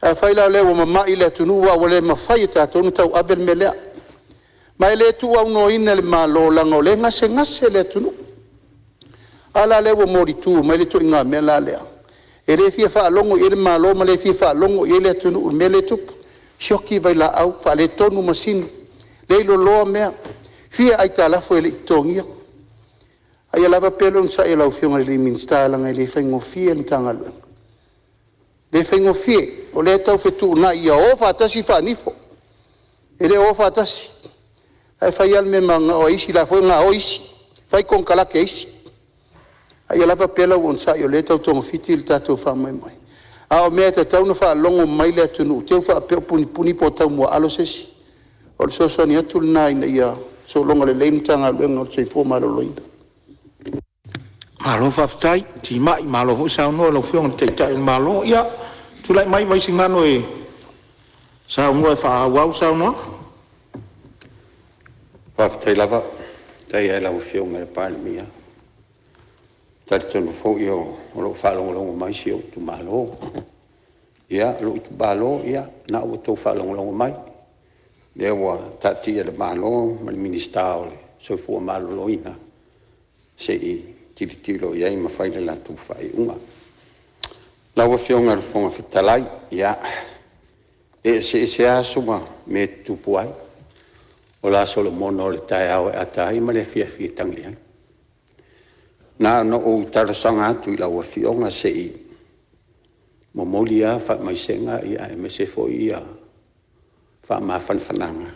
Afai la o lea ua mamai le atunuu ae ua le mafai e tatou ona tauave le mea lea. Ma e le tuuaunoaina e le Malo leaga o lea e gasegase le atunuu. A la lea ua molitu mai le ituaiga mea la lea? E le fia faalogo i ai le Malo ma le fia faalogo i ai le atunuu i le mea lea e tupu, sioki vailaau, faaletonu masini, leiloloa mea, fia aitalafu e le i totogiina. A ia lava pea le onosai i lau Afioga i le Minisita leaga e le faigofie le Matagaluega, e le faigofie. O lea e tau fetuunai ia o faatasi faanifo, e le o o faatasi. La e fai lava le mea e mananao ai isi, o la e foi e gaoi isi, fai konekarate a isi. A ia lava pea lau onosai o lea e tau togafiti le tatou faamoemoe. A o mea e tatau ona faalogo mai le atunuu, te i ua faapea ua punipuni pe ua taumuaalo se isi. O le fesoasoani atu lena ina ia sologa lelei le Matagaluega o le Soifua Maloloina. Malo faafetai timai, malo foi saunoa i lau Afioga i le Taitai o le Malo. Ia, tulai mai Vaisigano e saunoa e faaauau le saunoaga. Faafetai lava. Faafetai lava i lau Afioga i le Palemia. E talitonu foi o lo o faalogologo mai si ou itumalo. Ia, lou itumalo, ia o lena ua outou faalogologo mai, o lea ua taatia i le Malo ma le Minisita o le Soifua Maloloina se i tilotilo i ai ma fai le latou faaiuga. Lau Afioga i le Fofoga Fetalai, ia, e eseese lava aso ma mea e tutupu ai. O le a Solomona o le taeao e ata ai ma le afiafi e tagi ai. Na ona ou talosaga atu i lau Afioga se i momoli lava faamaisega aemaise foi faamafanafanaga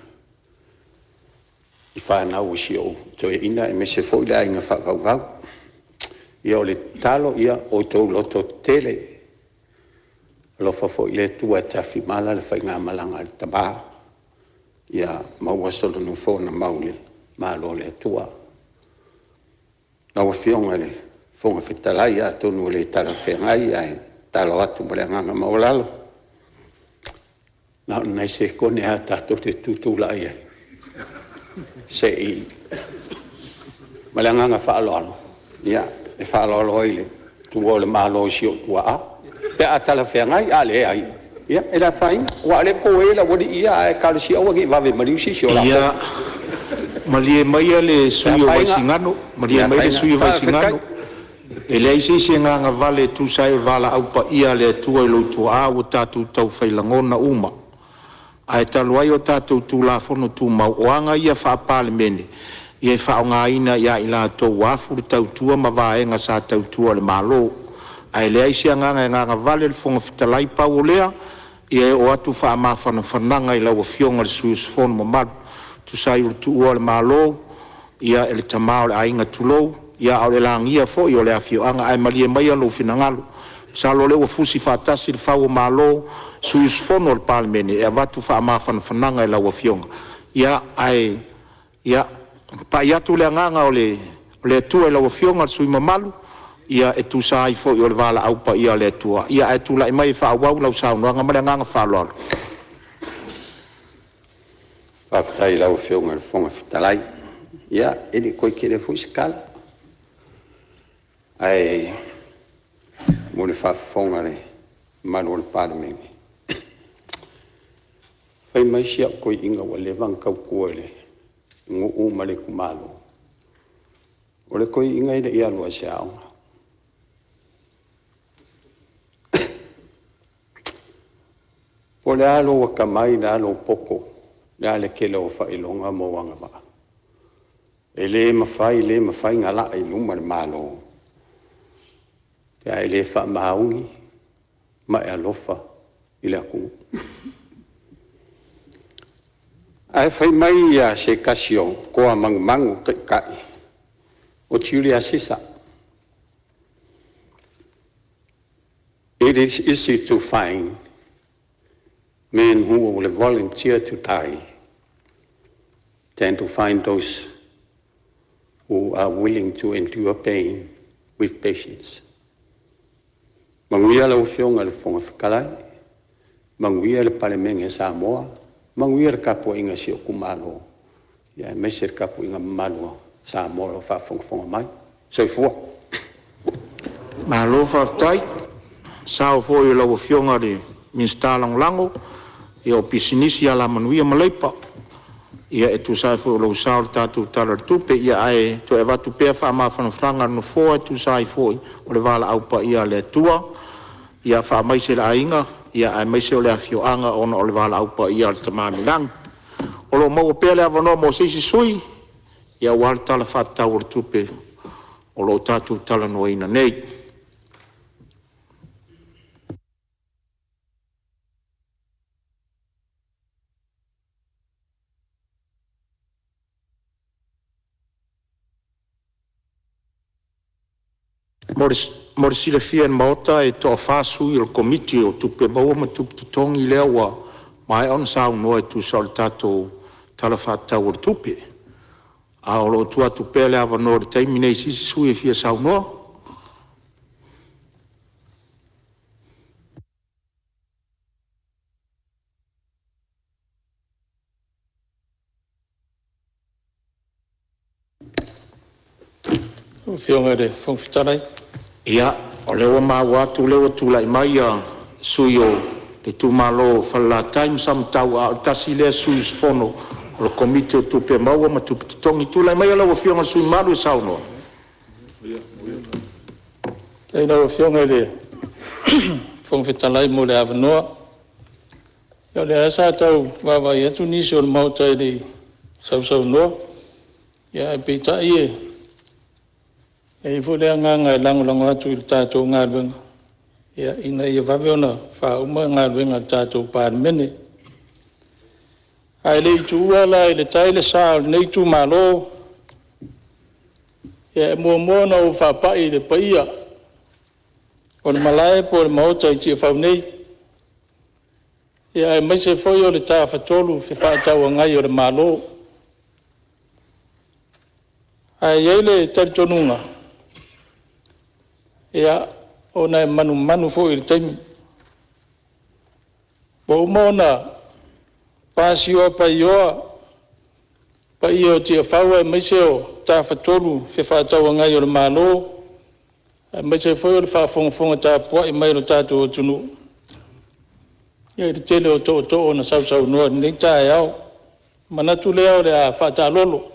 i fanau a si ou toeaina aemaise foi le aiga faavauvau. Ia o le tatalo, ia outou lototetele, alofa foi le Atua e tafimala le faigamalaga a le tama, ia maua sona nofoa mau i le Malo o le Atua. Lau Afioga i le Fofoga Fetalai, atonu e le talafeagai ae tatalo atu ma le agaga maualalo, na o ni nai sekone lava tatou te tutulai ai se i… Ma le agaga faaaloalo, e faaaloalo ai i le tuua o le Malo e si ou tuaa, pe a talafeagai. A leai, ia e le afaina, aua o lea e toē le aualii ia, ae talosia aua ne i vave maliu se isi o latou. Ia malie maia le Le sui usufono mo afaina, Vaisigano, le malie maia le afaina. sui usufono mo Faafetai. Vaisigano, e leai se isi e gagavale e tusa ai o le valaau paia a le Atua i lou tuaa ua tatou taufai lagona uma. Ae talu ai o tatou Tulafono Tumau, o aga ia faa-Palemene, ia e faaaogaina ia i latou ua afu le tautua ma vaega sa tautua i le Malo. Ae leai se agaga e gagavale le Fofoga Fetalai, pau o lea, ia e oo atu faamafanafanaga i lau Afioga i le sui usufono mamalu e tusa ai o le tuua o le Malo e le tama o le aiga, tulou, a o le lagia foi o le afioaga. Ae malie maia lou finagalo, masalo o lea ua fusi faatasi le fau o malo, sui usufono o le Palemene e avatu faamafanafanaga i lau afioga. Ae ia pai atu le agaga o le Atua i lau Afioga i le sui usufono mamalu e tusa ai foi o le valaau paia a le Atua. Ae tulai mai e faaauau lau saunoaga. Ma le agaga faaaloalo. Faafetai i lau Afioga i le Fofoga Fetalai. Ia, e le toe tele foi se tala, ae mo le faafofoga a le mamalu o le Palemene, fai mai si au toeaina ua leva ona tautua i le nuu ma le itumalo, o le toeaina e le i alu lava i se aoga. Po o le a lou atamai o le a lou poto, o le a le tele o ou faailoga ma ou agavaa, e le mafai, le mafai ona laa i luma le Malo pe a e le faamaoni ma e alofa i le atunuu. Ae fai mai se tasi o toa manumanu o taitai o Julius Caesar, “It is easy to find Men who will volunteer to die than to find those who are willing to endure pain with patience. Manuia lau Afioga i le Fofoga Fetalai, manuia le Palemene o Samoa, manuia le tapuaiga a si ou itumalo, aemaise le tapuaiga mamalu a Samoa o lo o faafogafoga mai. Soifua. Malo faafetai i le sao foi o lau Afioga i le Minisita Lagolago o Pisinisi, Alamanuia ma Leipa e tusa ai foi o lou sao i le tatou Tala o le Tupe. Ae toe avatu pea faamafanafanaga a le Nofoa e tusa ai foi o le valaau paia a le Atua, ia faamaise i le aiga aemaise o le afioaga ona o le valaau paia a le Tama i le Lagi. O lo o maua pea le avanoa mo se isi sui usufono aua le Tala Faatatau o le Tupe o lo o tatou talanoaina nei. Mo le silafia e le Maota, e toa-fa sui o le Komiti o Tupe Maua ma Tupe Totogi lea ua maea ona saunoa e tusa o le tatou Tala Faatatau o le Tupe, a o lo o tuu atu pea le avanoa i le taimi nei i se isi sui e fia saunoa. Afioga i le Fofoga Fetalai. Ia, o lea ua maua atu o lea ua tulai mai le sui usufono o le itumalo o Falelatai ma Samatau, a o le tasi lea sui usufono o le Komiti o Tupe Maua ma Tupe Totogi. Tulai maia lau Afioga i le sui usufono mamalu e saunoa. Faafetai i lau Afioga i le Fofoga Fetalai mo le avanoa. Ia o lea lava sa tau vaavaai atu nisi o le Maota e le i sausaunoa, ae peitai e i ai foi le agaga e lagolago atu i le tatou galuega ina ia vave ona faauma galuega a le tatou Palemene. Ae le i tuua la i le tai le sa o lenei itumalo, e muamua ona ou faapai i le paia o le Malae po o le Maota i Tiafau nei, aemaise foi o le Tafatolu Fefaatauagai o le Malo. Ae i ai le talitonuga, ona e manumanu foi i le taimi. Ua uma ona pasioa paioa paia o Tiafau aemaise o Tafatolu Fefaatauagai o le Malo, aemaise foi o le faafogafoga tapuai mai a lo tatou atunuu i le tele o tootoo na sausaunoa i lenei taeao. Ona manatu lea o le a faataalolo,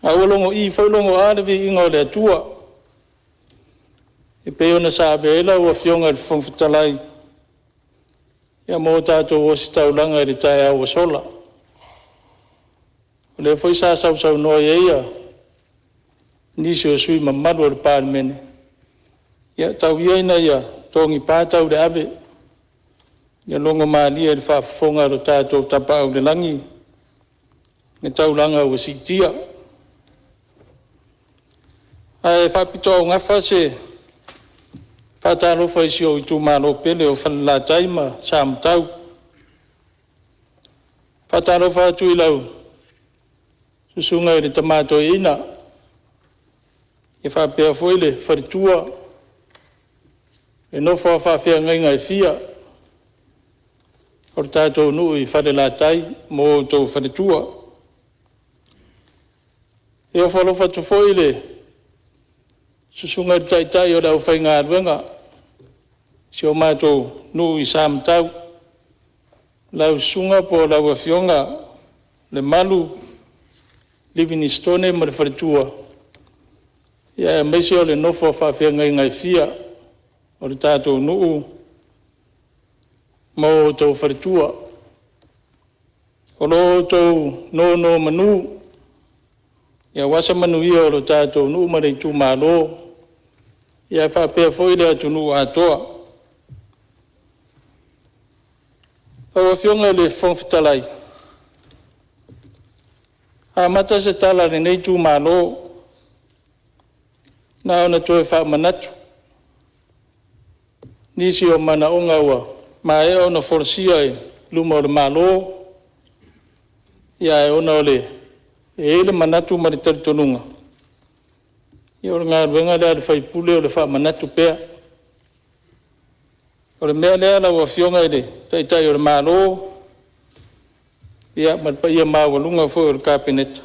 a ua logoi foi logoa le viiga o le Atua, e pei ona sa avea ai lau Afioga i le Fofoga Fetalai ma o tatou ositaulaga i le taeao ua sola. O lea foi sa sausaunoa ai nisi o sui usufono mamalu o le Palemene, ia tau ia ina ia togipa tau i le ave, ia logomalie i le faafofoga a lo tatou Tapaau i le Lagi le taulaga ua siitia. Ae faapitoaugafa se faatalofa i si ou itumalo pele o Falelatai ma Samatau. E faatalofa atu i lau susuga i le Tama Toeaina faapea foi le faletua, le nofo a faafeagaiga e fia o le tatou nuu i Falelatai ma outou faletua. E ofo alofa atu foi i le susuga i le taitai o le aufaigaluega a si o matou nuu i Samatau, lau susuga po o lau Afioga Lemalu Livingstone ma le faletua, aemaise o le nofo a faafeagaiga e fia o le tatou nuu ma outou faletua. O lo outou nonomanu aua se manuia o le tatou nuu ma le itumalo, ae faapea foi le atunuu atoa. Lau Afioga i le Fofoga Fetalai, e amata se tala a lenei itumalo, na ona toe faamanatu nisi o manaoga ua maea ona folasia i luma o le Malo, ae ona e i ai le manatu ma le talitonuga, ia o le galuega lea a le sui usufono o le faamanatu pea. O le mea lea lau Afioga i le Taitai o le Malo ma le paia maualuga foi o le Kapeneta, o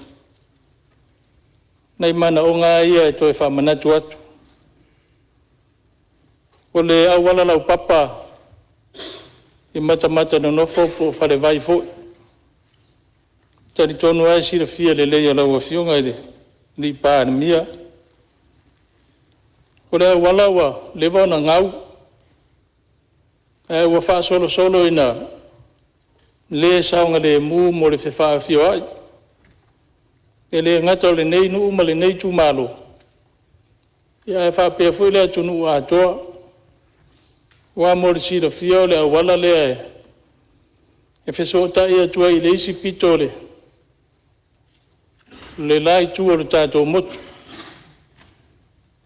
nai manaoga lava ia e toe faamanatu atu. O le auala laupapa i Matamatanonofo po o Falevai foi, e talitonu lava e silafia lelei e lau Afioga i le Palemia. O le auala ua leva ona gau, ae ua faasolosolo ina le saogalemu mo le feafioai. E le gata o lenei nuu ma lenei itumalo, ae faapea foi le atunuu atoa. Aua mo le silafia o le auala lea e fesootai atu ai i le isi pito o le la itu o le tatou motu,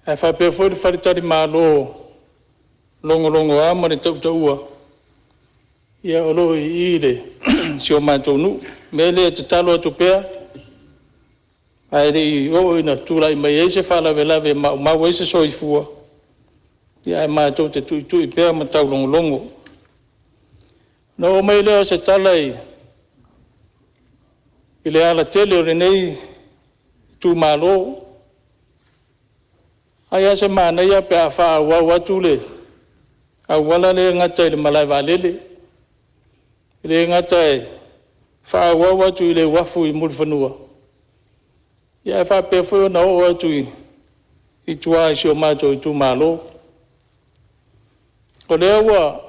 ae faapea foi le faletalimalo logologoa ma le tautaua, o lo o i i si o matou nuu. O le mea lea e tatalo atu pea, ae le i oo ina tulai mai ai se faalavelave e maumau ai se soifua, ae matou te tuitui pea ma taulogologo. Ona oo mai lea o se tala i le alatele o lenei itumalo. Ai lava se manaia pe a faaauau atu le auala lea e gata i le malae vaalele. E le gata e faaauau atu i le uafu i Mulifanua, ae faapea foi ona oo atu i tua i si o matou itumalo. O lea ua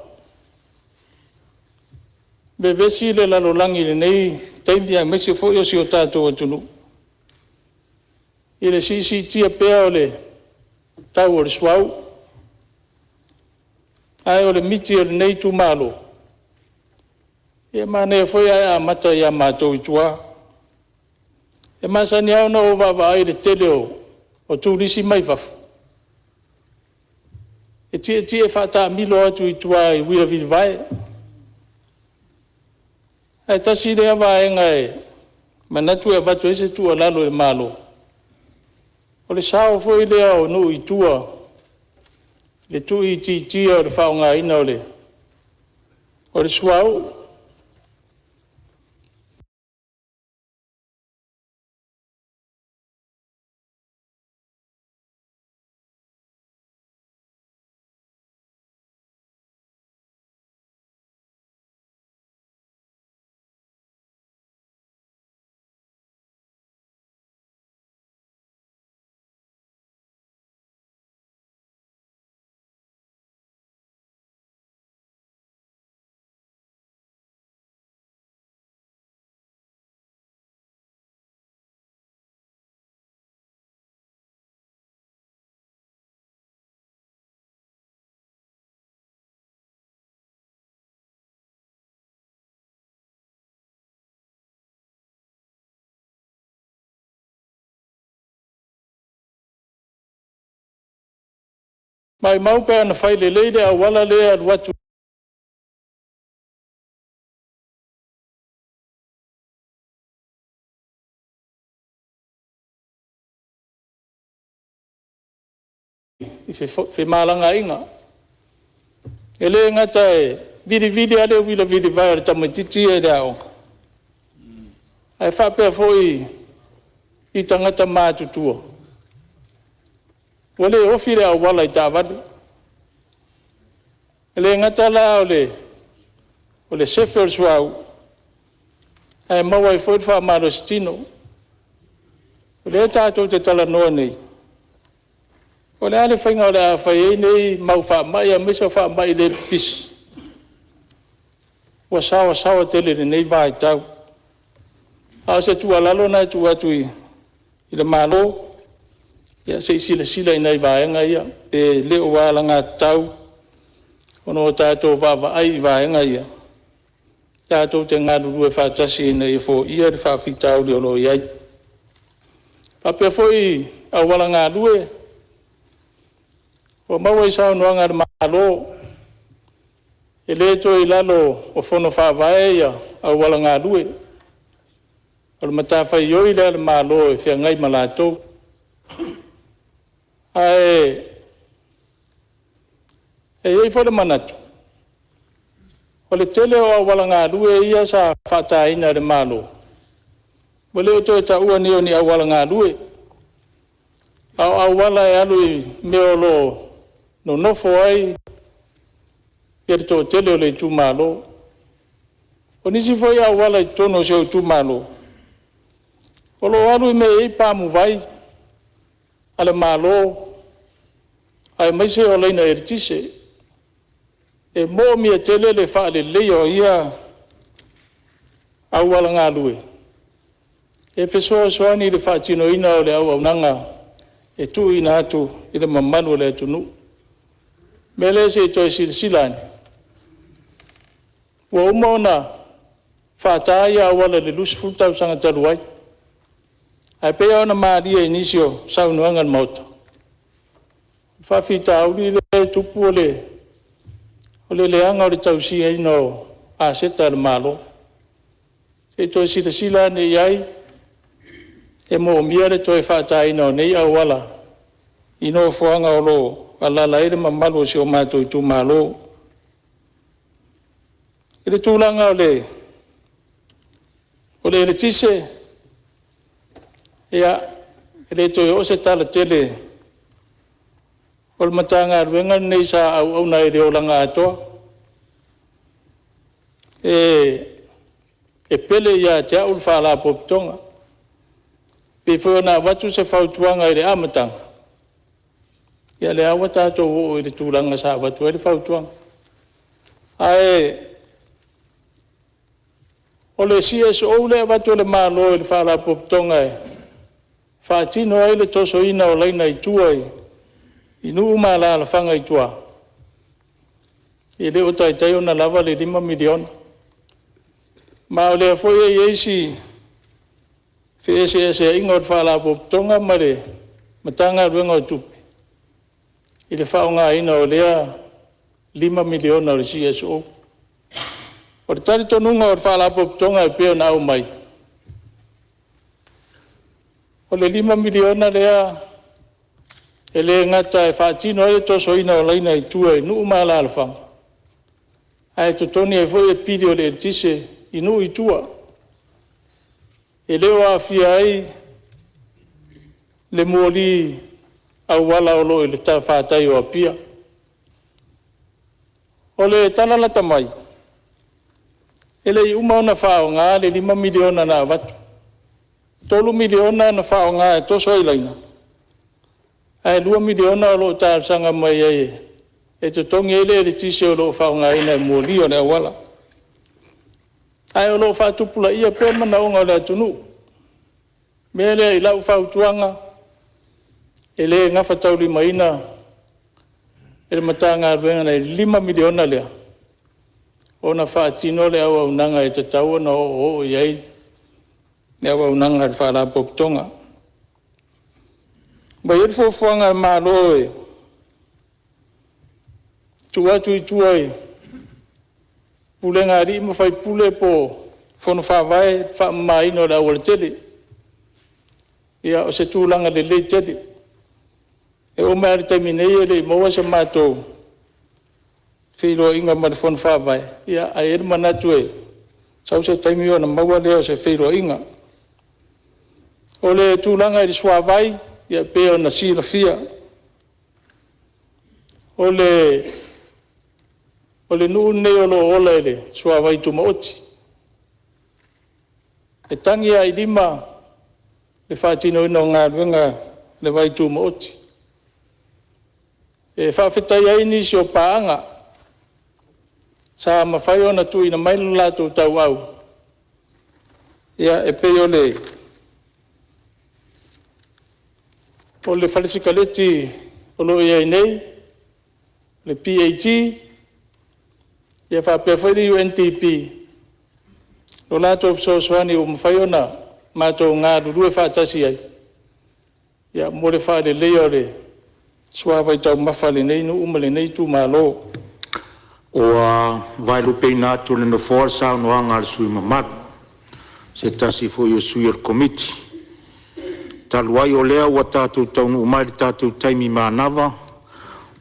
vevesi le lalolagi i lenei taimi aemaise foi o si o tatou atunuu i le siisiitia pea o le tau o le suauu. Ae o le miti a lenei itumalo, ia e manaia foi ae amata ia matou i tua. E masani lava ona ou vaavaai i le tele o turisi mai fafo, e tietie faataamilo atu i tua i uila vilivae. Ae tasi lea vaega e manatu e avatu ai se tuualalo i le Malo, o le sao foi lea o nuu i tua i le tuuitiitia o le faaaogaina o le suauu. Maumau pe ana fai lelei le auala lea e alu atu i femalagaaiga. E le gata e vilivili lava le uila vilivae a le tamaitiiti ia i le aoga, ae faapea foi i tagata matutua, ua le ofi le auala i taavale. E le gata la o le sefe o le suauu, ae maua ai foi le faamalositino. O lea tatou te talanoa nei, o le a le faiga o le a fai ai nei mau faamai aemaise o faamai le pipisi ua saoasaoa tele i lenei vaitau. A o se tuualalo lena e tuu atu i le Malo, ia se i silasila i nai vaega ia, pe le ua alagatatau ona tatou vaavaai i vaega ia, tatou te galulue faatasi ina ia foia le faafitauli o lo o i ai. E faapea foi i auala galue, ua maua i saunoaga a le Malo E le toe i lalo o Fono Faavae auala galue, o le matafaioi lea a le Malo e feagai ma latou. Ae i ai foi le manatu, o le tele o auala galue ia sa faataina e le Malo, ua le toe taua nei o ni auala galue, a o auala e alu i mea o lo o nonofo ai le toatele o le itumalo. O nisi foi auala i totonu o si ou itumalo, o lo o alu i mea e i ai pamuvai a le Malo aemaise o laina eletise. E manaomia tele le faaleleia o ia auala galue e fesoasoani i le faatinoina o le auaunaga e tuuina atu i le mamalu o le atunuu. O le mea lea se i toe silasila ane, ua uma ona faata ia auala i le 20 tausaga talu ai. Ae pei lava ona malie i nisi o saunoaga a le Maota, o le faafitauli lea e tupu o le leaga o le tausaiaina o aseta a le Malo. Se i toe silasila ane i ai, e moomia le toe faataina o nei auala i nofoaga o lo o alaala ai le mamalu o si o matou itumalo. I le tulaga o le eletise, ia, e le toe oo se tala tele, o le Matagaluega lenei sa auauna ai i le olaga atoa. E pele ia te au le Faalapotopotoga. E pei foi ona avatu se fautuaga i le amataga, ia o lea lava ua tatou oo i le tulaga sa avatu ai le fautuaga. Ae o le CSO lea e avatu e le Malo i le Faalapotopotoga e faatino ai le tosoina o laina i tua i nuu ma alalafaga i tua, e le o taitai ona lava le $5 miliona. Ma o lea foi e i ai si feeseeseaiga o le Faalapotopotoga ma le Matagaluega o Tupe i le faaaogaina o lea $5 miliona o le CSO. O le talitonuga o le Faalapotopotoga e pei ona aumai, o le $5 miliona lea e le gata e faatino ai le tosoina o laina i tua i nuu ma alalafaga, ae totogi ai foi pili o le eletise i nuu i tua. E le o aafia ai le moli auala o lo o i le talafatai o Apia. O le tala lata mai, e le i uma ona faaaoga le $5 miliona na avatu. E $3 miliona na faaaoga e toso ai laina, ae $2 miliona o lo o talosaga mai ai e totogi ai le eletise o lo o faaaogaina e moli o le auala. Ae o lo o faatupulaia pea manaoga o le atunuu. O le mea lea i lau fautuaga, e le gafataulimaina e le Matagaluega i le $5 miliona lea, ona faatino le auaunaga e tatau ona oooo i ai le auaunaga a le Faalapotopotoga. Ua i ai le fuafuaga a le Malo e tuu atu i tua i pulega a alii ma faipule po o fono faavae le faamamaina o le aualatele. Ia, o se tulaga lelei tele. E oo mai lava i le taimi nei e le i maua se matou feiloaiga ma le fono faavae, ae i ai le manatu e sau se taimi ona maua lea o se feiloaiga. O le tulaga i le suavai, e pei ona silafia, o le nuu lenei o lo o ola i le suavai tumaoti. E tagi lava i lima le faatinoina o galuega a le vai tumaoti. E faafetaia ai nisi o paaga sa mafai ona tuuina mai le latou tauau, e pei o le fale sikaleti o lo o i ai nei, le PAG faapea foi le UNDP i le latou fesoasoani ua mafai ona matou galulue faatasi ai, mo le faaleleia o le suavai taumafa a lenei nuu ma lenei itumalo. Ua vaelupeina atu e le Nofoa le saunoaga a le sui usufono mamalu, o se tasi foi o sui o le Komiti. Talu ai o lea ua tatou taunuu mai i le tatou taimi manava,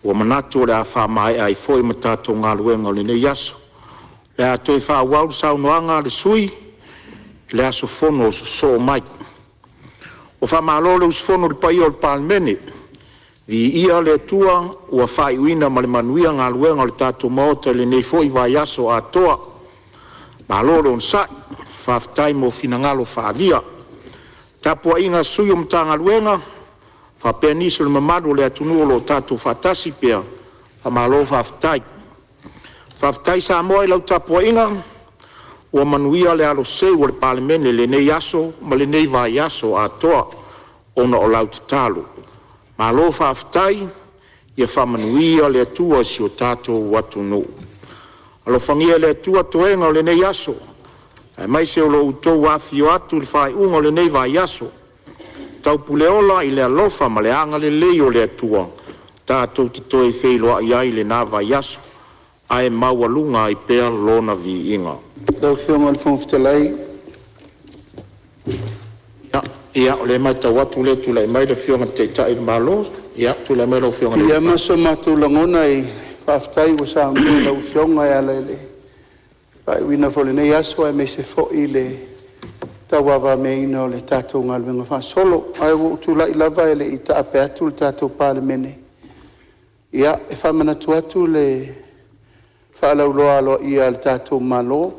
ua manatu o le a faamaea ai foi ma tatou galuega o lenei aso. O le a toe faaauau le saunoaga a le sui usufono i le aso fono sosoo mai. Ua faamalo le usufono i le paia o le Palemene, viia le Atua ua faaiuina ma le manuia galuega a le tatou Maota i lenei foi vaiaso atoa. Malo le onosai, faafetai mo finagalo faaalia. Tapuaiga a sui o Matagaluega faapea nisi o le mamalu o le atunuu o lo o tatou faatasi pea, faamalo faafetai. Faafetai Samoa i lau tapuaiga, ua manuia le alo seu o le Palemene i lenei aso ma lenei vaiaso atoa ona o lau tatalo. Malo faafetai, ia faamanuia le Atua i si o tatou atunuu. Alofagia e le Atua toega o lenei aso aemaise o lo outou afifio atu i le faaiuga o lenei vaiaso. Taupuleola i le alofa ma le agalelei o le Atua tatou te toe feiloai ai i lena vaiaso, ae maualuga ai pea Lona viiga. Lau Afioga i le Fofoga Fetalai… Ia, o lea e matau atu o lea e tulai mai le Afioga i le Taitai o le Malo. Tulai mai lau Afioga i le E piiama so matou lagona e faafetai ua saunoa lau Afioga e ala i le faaiuina foi o lenei aso aemaise foi le tauavameaina o le tatou galuega faasolo. Ae ua ou tulai lava e le i taape atu le tatou Palemene, e faamanatu atu le faalauiloa aloaia a le tatou Malo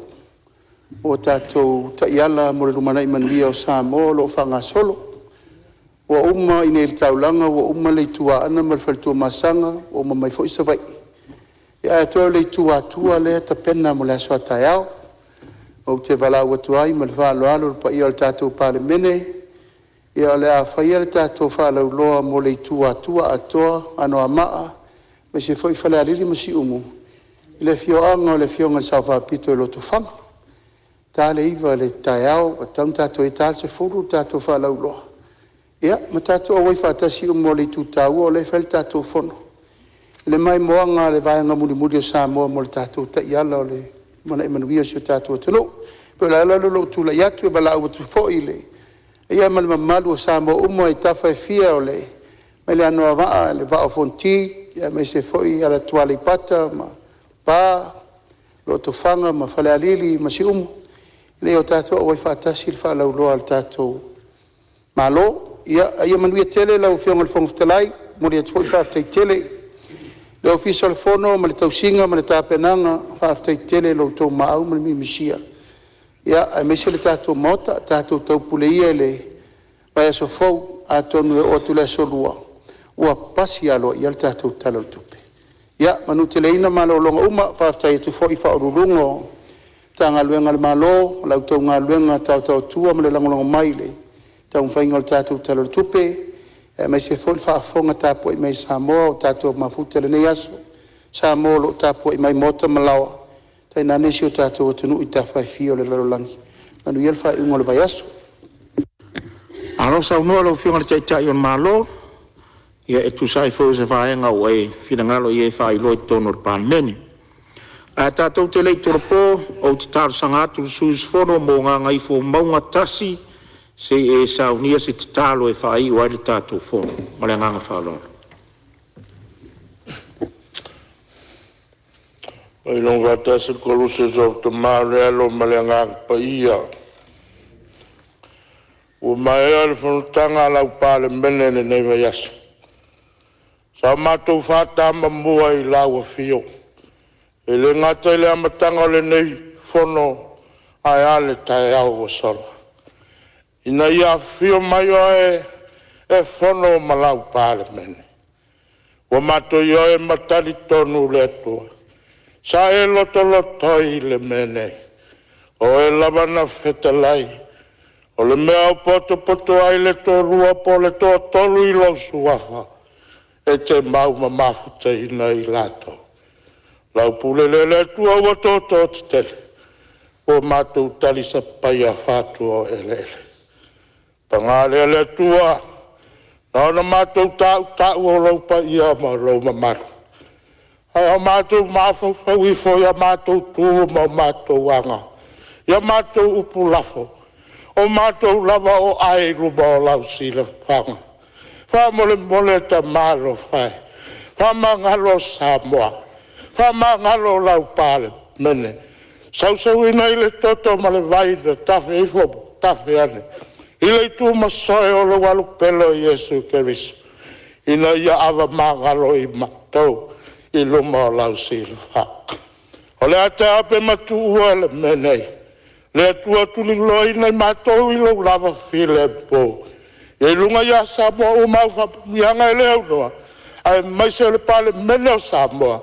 o tatou taiala mo le lumanai manuia o Samoa o lo o faagasolo. Ua uma i inei i le taulaga ua uma le Itu Aana ma le fale Tuamasaga, ua uma mai foi Savaii, ae toe o le Itu Atua lea e tapena mo le aso a taeao. Ou te valaau atu ai ma le faaaloalo i le paia o le tatou Palemene, o le a faia le tatou faalauiloa mo le Itu Atua atoa, Anoamaa aemaise foi Falealili ma Siumu i le afioaga o le Afioga i le Sao Faapito i Lotofaga. E ta le 9:00 i le taeao ua tatau ona tatou i ai, ta le 10:00 le tatou faalauiloa, ma tatou auai faatasi uma o le itu taua o lea e fai le tatou fono i le maimoaga a le vaega mulimuli o Samoa mo le tatou taiala o le lumanai manuia o si o tatou atunuu. E pei o le ala lea o lou tulai atu, e valaau atu foi i le paia ma le mamalu o Samoa uma i tafa e fia, mai le Anoamaa i le Vaa o Fonoti, aemaise foi Alatua Aleipata ma Lepa, Lotofaga ma Falealili ma Siumu, ina ia tatou auai faatasi i le faalauiloa a le tatou Malo. Ia manuia tele lau Afioga i le Fofoga Fetalai. E momoli atu foi le faafetai tele i le Ofisa o le Fono ma le tausiga ma le tapenaga, faafetai tele i lo outou maau ma le mimisia aemaise le tatou Maota. Tatou taupule ia i le vaiaso fou, atonu e oo atu i le aso Lua ua pasi aloaia le tatou Tala o le Tupe. Ia manuteleina malologa uma. Faafetai atu foi i Ofisa Sili o Pulega o Matagaluega a le Malo i la outou galuega taotaotua ma le lagolago mai i le taumafaiga o le tatou Tala o le Tupe, aemaise foi le faafofoga tapuai mai a Samoa ua tatou mafuta i lenei aso, Samoa o lo o tapuai mai i maota ma laoa, tainane si o tatou atunuu i tafa e fia o le lalolagi. Manuia le faaiuga o le vaiaso. Malo saunoa i lau Afioga i le Taitai o le Malo e tusa ai foi o se vaega ua e finagalo i ai e faailoa i totonu o le Palemene. Ae tatou te le i tolopo, ou te talosaga atu i le sui usufono mo Gagaifomauga 1, se i e saunia se tatalo e faaiu ai le tatou fono. Ma le agaga faaaloalo. Ailoga faatasi le Koluse o Tama o le Alo ma le Agaga Paia. Ua maea le fonotaga a lau Palemene i lenei vaiaso, sa matou faatamamua i lau afio, e le gata i le amataga o lenei fono, ae a le taeao ua sola, ina ia afifio mai oe e fono ma lau Palemene. Ua matou ioe ma talitonu le Atua, sa e lotoloto ai le mea nei, o Oe lava na fetalai, o le mea e potopoto ai le toalua po o le toatolu i lou suafa, e te mau ma mafutaina i latou. O lau pule lea le Atua ua toto tetele, ua matou talisapaia fatu-o-eleele. Paga lea le Atua, na ona matou tautau o lou paia ma lou mamalu, Ae a matou mafaufau ifo i a matou tu ma a matou aga, i a matou upu lafo, o matou lava o ae i luma o lau silafaga. Faamolemole tama alofa e, faamagalo Samoa, faamagalo lau Palemene, sausuina i le toto ma le vai na tafe ifo ma tafe ane i le itumasoe o lou Alupele o Iesu Keriso, ina ia avamagalo i matou i luma o lau silafaga. O le a taape ma tuua le mea nei, le Atua tuliloaina i matou i lou lava filemu. Ia i luga ia Samoa uma au faamanuiaga e le aunoa, aemaise o le Palemene o Samoa,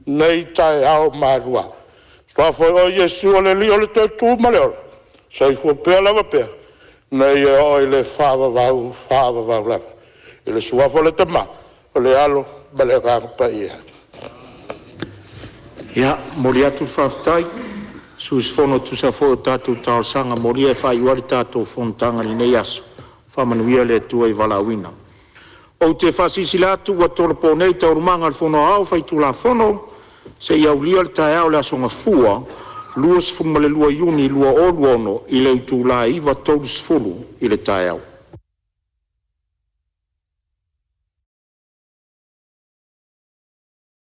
nei, taeao ma alua. Suafa o Iesu o le Alii o le toetu ma le ola, soifua pea lava pea, nei e oo i le faavavau faavavau lava. I le Suafa o le Tama, o le Alo ma le Agaga Paia. Ia, e momoli atu le faafetai i sui usufono e tusa ai foi o tatou talosaga molia e faaiu ai le tatou fonotaga i lenei aso. Faamanuia le Atua i le valaauina. Ou te faasilasila atu ua tolopo nei Taualumaga a le Fono Aoao Faitulafono seia aulia le taeao o le aso Gafua, 22 Iuni 2026 i le itula e 9:30 i le taeao.